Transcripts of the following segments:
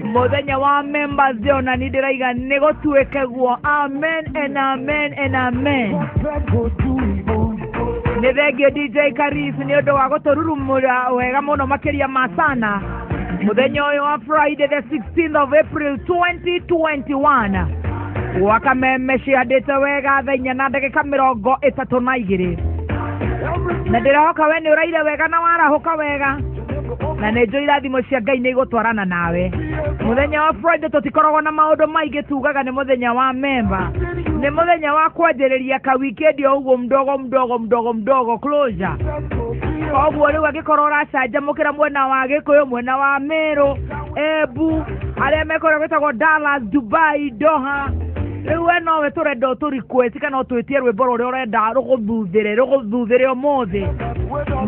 Muthenya wa members day ona ni ndĩraiga nĩ gũtuĩke guo. Amen and amen and amen. Nĩ thengio DJ Karis nĩ ũndũ wa gũtũrurumũra wega mũno makĩria ma sana mũthenya ũyũ wa Friday the 16th of April 2021 gwakameme ciandĩte wega thaa inya na ndagĩka 32 na ndĩrehoka we nĩ ũraire wega na warahũka wega na nĩ njũĩ irathimo cia Ngai nĩ igũtwarana nawe. Mũthenya wa Friday tũtikoragwo na maũndũ maingĩ, tugaga nĩ mũthenya wa memba, nĩ mũthenya wa kwanjĩrĩria ka weekend o ũguo mdogo mdogo mdogo mdogo closure. Koguo rĩu angĩkorwo ũracanjamũkĩra mwena wa Gĩkũyũ, mwena wa Meru, Embu, arĩa mekũrĩa gwĩtagwo Dallas, Dubai, Doha, rĩu we nowe tũrenda ũtũ request kana ũtwĩtie rwĩmbo rũrĩa ũrenda rũgũthuthĩre rũgũthuthĩre ũmũthĩ,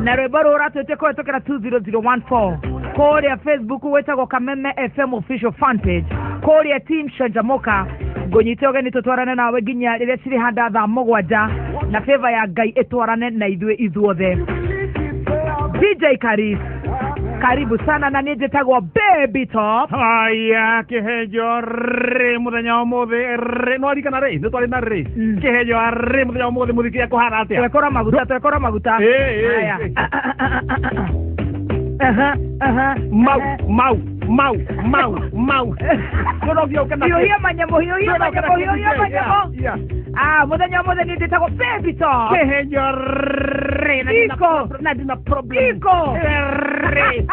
na rwĩmbo rũrũ ũratwĩtie kũhetũkĩra 20014 kũrĩa Facebook gwĩtagwo Kameme FM official fan page, kũrĩa team Canjamuka. Ngũnyite ũgeni tũtwarane nawe nginya rĩrĩa cirĩhanda thaa 7, na favor ya Ngai ĩtwarane na ithuĩ ithuothe. DJ Karis, karibu sana, na niĩ njĩtagwo Baby Top. Haya kĩhenjo rĩ mũthenya wa ũmũthĩ rĩ no arikana rĩ nĩ twarĩ na rĩ kĩhenjo rĩ mũthenya wa ũmũthĩ mũthikĩria kũhana atĩa? Twekora maguta, twekora maguta. Ĩ, Haya. ĩ. Aha, aha. Mau mau mau mau mau Tũrobia ũkena. Hiũhia manyamũ, hiũhia manyamũ, hiũhia manyamũ. Ah, mũthenya wa ũmũthĩ niĩ njĩtagwo Baby Top. Kĩhenjo rĩ na ndina Iko. na ndina problem. Iko. Rĩ.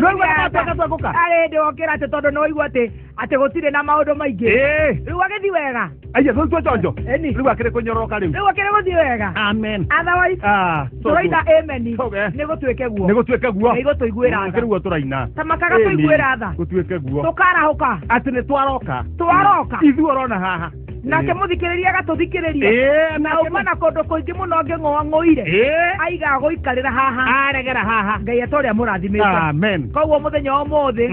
Rĩu tweka twekũka. Arĩ ndĩwokĩra atĩ tondũ nĩ waigua atĩ atĩ gũtirĩ na maũndũ maingĩ. Ĩ. Rĩu agĩthiĩ wega. Aya rĩu twĩchonjo. Ĩni. Rĩu akĩrĩ kũnyoroka rĩu. Rĩu akĩrĩ gũthiĩ wega. Amen. Otherwise Ah, so tũroiga good. amen. Okay. Nĩ gũtuĩke guo. Nĩ gũtuĩke guo. Nĩ igũtũiguĩra tha. Nĩ guo tũraina. Ta makaga tũiguĩra tha. Gũtuĩke guo. Tũkarahũka. Atĩ nĩ twaroka. Twaroka. Ithuĩ ũrona haha. Nake mũthikĩrĩria agatũthikĩrĩria. Ĩ, Na uma na kũndũ kũingĩ mũno ngĩng'oang'oire. Ĩ. Aiga gũikarĩra haha. Aregera haha. Ngai atorĩa mũrathimĩte. Amen. Koguo mũthenya wa ũmũthĩ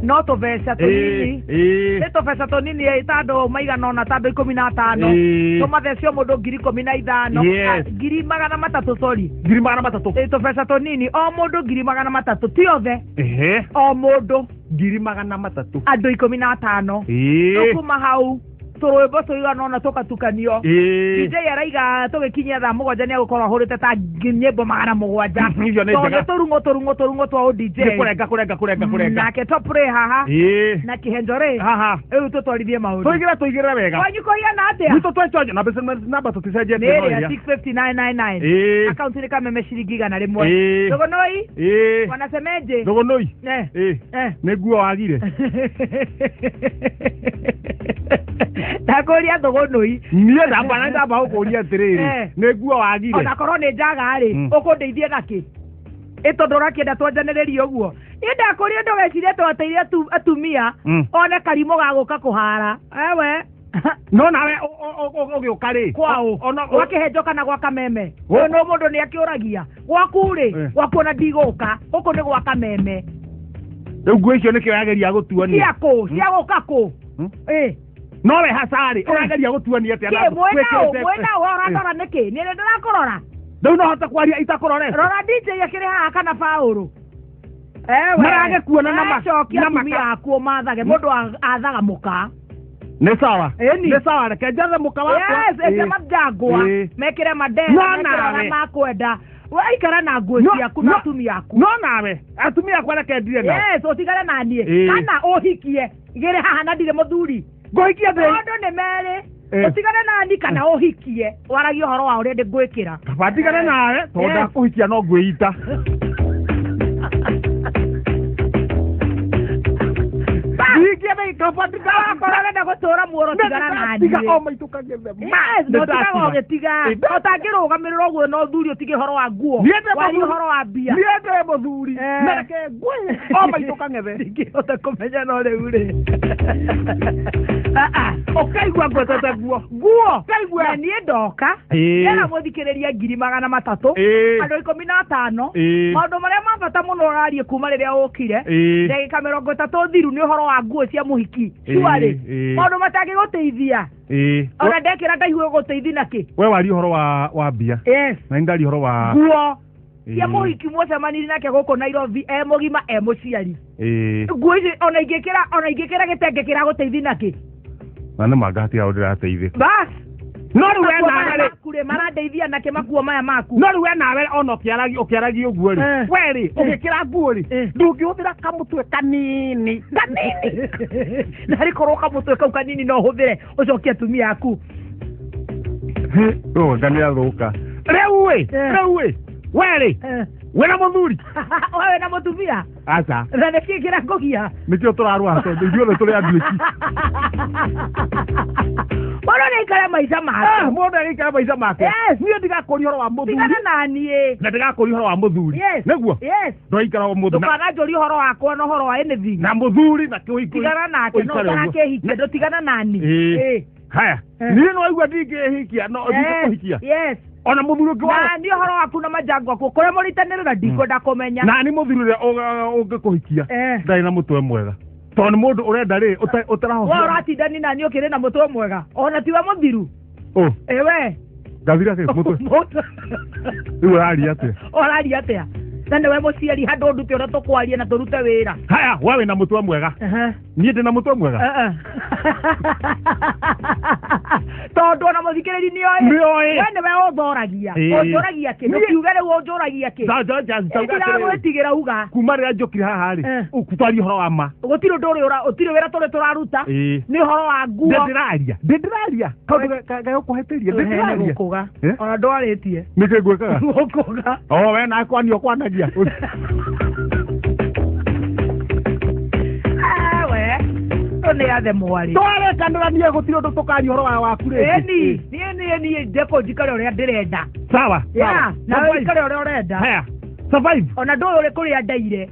no tũbeca tũnini. Ĩ. Nĩ tũbeca tũnini ĩ, ta andũ maigana ũna, ta andũ 15. Ĩ. Tũmathece o mũndũ 15,000. Yes. Ah, 300,000, sorry. 300,000. Ĩ, tũbeca tũnini o mũndũ 300,000, ti othe, Ehe. o mũndũ 300,000. andũ 15. Ĩ. Rĩu kuma hau tũrwĩmbo tũigana ũna tũgatukanio. Ĩ. DJ araiga tũgĩkinyia thaa 7 nĩ egũkorwo ahũrĩte ta nyĩmbo 700. Icio nĩ Tondũ njega. tũrung'o tũrung'o tũrung'o twa ũ DJ. Nĩ kũrenga kũrenga kũrenga kũrenga. Nake top rĩ haha Ĩ. na kĩhenjo rĩ Haha. rĩu tũtwarithie maũndũ. Tũigĩre tũigĩre wega. Kwanyu kũhiana atĩa? Gwitũ twĩchonjo na mbeca namba tũticenjetie Nĩ no ĩrĩa ĩrĩa. 65999. Ĩ. Akaunti nĩ Kameme ciringi 100. Ĩ. Thũgũnũi Ĩ. wanasemeje? Thũgũnũi. Eh. Ĩ. Eh. Nĩ nguo wagire. Ndakũria thũgũnũi. Niĩ ndamba na ndamba gũkũria atĩrĩrĩ. Eh. Nĩ nguo wagire. Ona korwo nĩ njaga rĩ, ũkũndeithia nakĩ? Ĩ tondũ ũrakĩenda twanjanĩrĩrie ũguo. Niĩ ndakũria ndũgecirie twateire atumia one karimũ ga gũka kũhara. Ewe. No nawe ũgĩũka rĩ. Kwaũ? Ona Gwa kĩhenjo kana gwa Kameme? Gũkũ. Ũyũ no mũndũ nĩ akĩũragia. Gwaku rĩ, Eh. gwaku ona ndigũka. Gũkũ nĩ gwa Kameme. Rĩu nguo icio nĩkĩo yageria gũtuania. Cia kũ? Cia gũka kũ? Ĩ. No we hacarĩ ũrageria gũtuania atĩa? Kĩ mwena ũ? Mwena ũ ũrandora nĩkĩ? Nĩ ndĩrakũrora. Rĩu no hote kwaria itakũrorete. Rora DJ akĩrĩ haha kana Paũlũ. Ewe. Maragĩkuona na Acokia na atumia aku ũmathage. Mũndũ athaga mũka. Nĩ sawa. Ĩni. Nĩ sawa reke njathe mũka wakwa. Yes, ecia majangwa. Ĩ. Mekĩre mandera, No mekĩre nawe. ũrĩa makwenda. We aikara na nguo ciaku na atumia aku. No nawe atumia akwa reke ndire nao. Yes, ũtigane na niĩ. Ĩ. Kana ũhikie. Gĩrĩ haha na ndirĩ mũthuri. Ngũhikia thĩ. Maũndũ nĩ merĩ. Eh. Ũtigane na niĩ kana ũhikie. Waragie ũhoro wa ũrĩa ndĩngwĩkĩra. Kaba ndigane nawe tondũ Yes. ndakũhikia no ngwĩita. Ndihikie thĩ kaba Wakorwo ũrenda gũtũra muoro tigana na Tiga niĩ. o maitũ kagĩthe. Yes, no tigaga ũgĩtiga. Ũtangĩrũgamĩrĩra ũguo na ũthuri ũtige ũhoro wa nguo. Niĩ ndĩ Warie mũthuri. ũhoro wa mbia. Niĩ ndĩ mũthuri. Eh. Na reke ngwĩ o maitũ kang'ethe. Ndingĩhota kũmenya no rĩu rĩ. Ah, ah. Ũkaigua ngwetete nguo. Nguo. Kaigua. Na niĩ ndoka. Ĩ. Ndĩra mũthikĩrĩria 300,000. Ĩ. Andũ 15. Ĩ. Maũndũ marĩa ma bata mũno ũrarie kuma rĩrĩa ũkire. Ĩ. Ndagĩka 30 thiru nĩ ũhoro wa nguo cia mũhiki. Ĩ, Cuarĩ. ĩ. Maũndũ matangĩgũteithia. Ĩ. Ona ndekĩra ndaigua gũteithia nakĩ. We waria ũhoro wa mbia. Yes. Na nĩ ndaria ũhoro wa Nguo. Cia mũhiki mwacemanirie nake gũkũ Nairobi e mũgima e mũciari. Nguo ici ona ingĩkĩra gĩtenge kĩragũteithia nakĩ? Na nĩ mangahatiga ũndĩrateithĩka. Bas. No rĩu we nawe rĩ kure marandeithia nake makuo maya maku. No rĩu we nawe ona ũkĩaragia ũguo rĩ. We rĩ ũgĩkĩra nguo rĩ ndũngĩhũthĩra kamũtwe kanini. Kanini. Na rĩkorwo kamũtwe kau kanini no ũhũthĩre ũcokie atumia aku. Rĩu anga nĩathũka. Rĩu ĩ, rĩu ĩ, we rĩ wĩna mũthuri. We wĩna mũtumia? Aca. Na nĩkĩ kĩrakũgia? Nĩkĩo tũrarũa tondũ ithuothe tũrĩ anduĩki. Mũndũ nĩaikare maica make. Mũndũ nĩaikare maica make. Niĩ ndigakũria ũhoro wa mũthuri. Tigana na niĩ. Na ndigakũria ũhoro wa mũthuri. Nĩguo? Ndwaikara o mũthuri. Ndũkananjũrie ũhoro wakwa na ũhoro wa anything. Na mũthuri na kĩhiko. Tigana nake no ũtarakĩhikia ndũtigana na niĩ. Haya. Niĩ no aigua ndingĩhikia no ndingĩkũhikia. Yes. Ona mũthuri ũngĩ wa na niĩ ũhoro waku na majango aku kũrĩa mũritanĩrĩra ndikwenda kũmenya. Na nĩ mũthuri ũrĩa ũngĩkũhikia ndarĩ na mũtwe mwega. Tondũ nĩ mũndũ ũrenda rĩ ũtarahocia. We ũratindani na niĩ ũkĩrĩ na mũtwe mwega ona tiwe mũthiru. Ĩwe ngathira kĩ mũtwe. Rĩu ũraria atĩa? Ũraria atĩa? Na nĩwe mũciari handũ ndute ũrĩa tũkwaria na tũrute wĩra. Haya, we wĩna mũtwe mwega. Niĩ ndĩna mũtwe mwega. Tondũ ona mũthikĩrĩri nĩoĩ. Nĩoĩ. We nĩwe ũthoragia. Ũnjũragia kĩ? Ndũkiuge rĩu ũnjũragia kĩ? Ndiragwĩtigĩra uga. Kuma rĩrĩa njũkire haha rĩ, twarie ũhoro wa ma. Gũtirĩ ũndũ ũrĩ gũtirĩ wĩra tũrĩ tũraruta. Nĩ ũhoro wa nguo. Ndĩndĩraria. Ndĩndĩraria. Kaũndũ gegũkũhĩtĩria. Ndĩndĩraria. Gũkũga. Ona ndwarĩtie. Nĩkĩ ngwĩkaga? Gũkũga. O we nawe kwanio kwanagia. Nĩ athe mwarĩ. Twarekanĩra gũtirĩ ũndũ tũkaria ũhoro wa waku rĩngĩ. Ĩni, niĩ njeko njikare ũrĩa ndĩrenda. Sawa. Na ũikare ũrĩa ũrenda. Haya. Survive. Ona ndũĩ ũrĩ kũrĩa ndaire.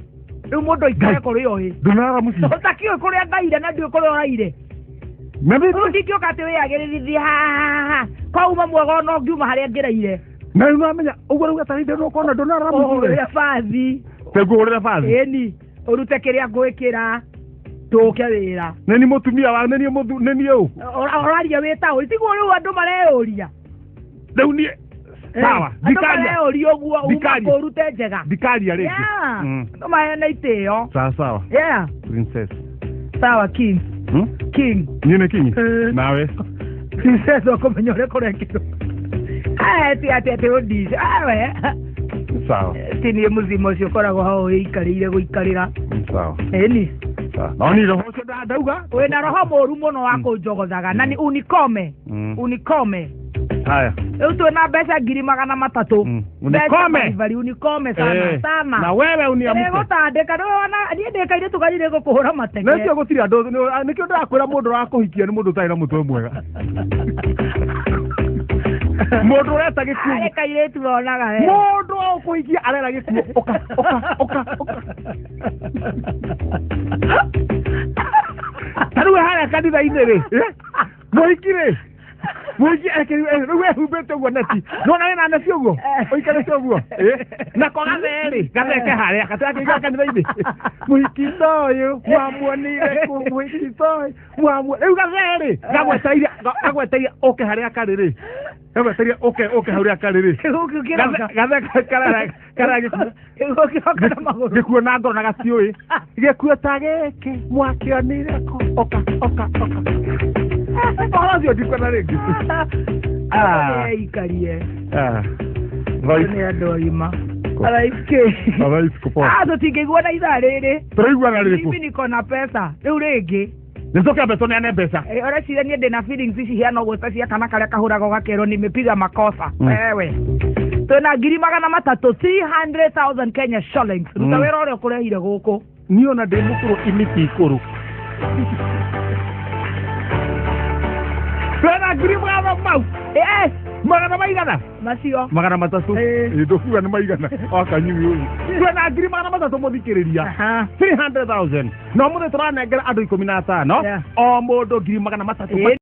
Rĩu mũndũ aikare kũrĩa ũĩ. Ndũnarara mũciĩ. Ũtakĩũĩ kũrĩa ndaire na ndũĩ kũrĩa ũraire. Rĩu ndingĩũka atĩ wĩyagĩrĩrithie haha. Kwauma mwega ona ũngiuma harĩa ngĩraire. Na rĩu nĩwamenya ũguo rĩu etereire no ũkona ndũnarara mũciĩ. Ũhũrĩre bathi. Ngũhũrĩre bathi. Ĩni, ũrute kĩrĩa ngwĩkĩra. Tũke wĩra. Nĩ niĩ mũtumia wa nĩ niĩ mũthu nĩ niĩ ũ. Ũraria wĩ taũni tiguo rĩu andũ mareyũria. Rĩu niĩ sawa ndikaria. Andũ mareyũria ũguo uma kũrute njega. Ndikaria rĩngĩ. Andũ maheane itĩo. Sawa sawa. Yeah. Princess. Sawa king. King. Niĩ nĩ king. Nawe. Princess ũkũmenya ũrĩa kũrekĩrwo. Ti atĩ atĩ ũndice. We. Sawa. Ti niĩ mũzima ũcio ũkoragwo hau wĩikarĩire gũikarĩra. Sawa. Ĩni. No ni roho ũcio ndauga. Wĩna roho mũru mũno wa kũnjogothaga na ni unikome. Unikome. Haya. Rĩu twĩna mbeca 300,000. Unikome. Bari unikome sana sana. Na wewe uniamke. Nĩgũtandĩka nĩwe niĩ ndĩkaire tũgathiĩ gũkũhũra mateke. Nĩkĩo gũtirĩ andũ nĩkĩo ndĩrakwĩra mũndũ wa kũhikia nĩ mũndũ ũtarĩ na mũtwe mwega. Mũndũ ũreta gĩkuũ. Arĩ kairĩtu wonaga we. Mũndũ wa kũhikia arera gĩkuũ. Ũka ũka ũka ũka. Ta rĩu harĩa kanitha-inĩ rĩ. Mũhiki rĩ. Mũhiki rĩu ehumbĩte ũguo neti. Nĩwona wĩna neti ũguo? Ũikarĩte ũguo. Nako gathee rĩ, gathee ke harĩa gatarakĩingĩra kanitha-inĩ. Mũhiki toyũ mwamuonire kũ, mũhiki toyũ mwamuo. Rĩu gathee rĩ, gagwetereire ũke harĩa karĩ rĩ. Gagwetereire ũke harĩa karĩ rĩ. Gathee karera gĩkuũ. Gĩkuũ na ngoro na gatiũĩ. Gĩkuũ ta gĩkĩ mwakĩonire kũ, ũka ũka ũka. Ũhoro ũcio ndikwenda rĩngĩ. Ikarie. Nĩ andũ agima. Tũtingĩiguana ithaa rĩrĩ. Tũraiguana rĩrĩkũ? Mimi niko na pesa. Rĩu rĩngĩ. Nĩtũkĩambe tũneane mbeca. Ũreciria niĩ ndĩna feelings ici hiana ũguo ta cia kana karĩa kahũragwo gakerwo nimepiga makosa. Wewe. Twĩna 300,000 300,000 Kenya shillings. Ruta wĩra ũrĩa ũkũrehire gũkũ. Niĩ ona ndĩ mũkũrũ imiti ikũrũ. Twĩna 100,000 mau. Yes. Magana maigana? Macio. 300. Ndũkuga nĩ maigana. Wakanyui ũyũ. Twĩna 300,000 mũthikĩrĩria. 300,000. No mũthĩ tũranengera andũ 15. O mũndũ 300,000.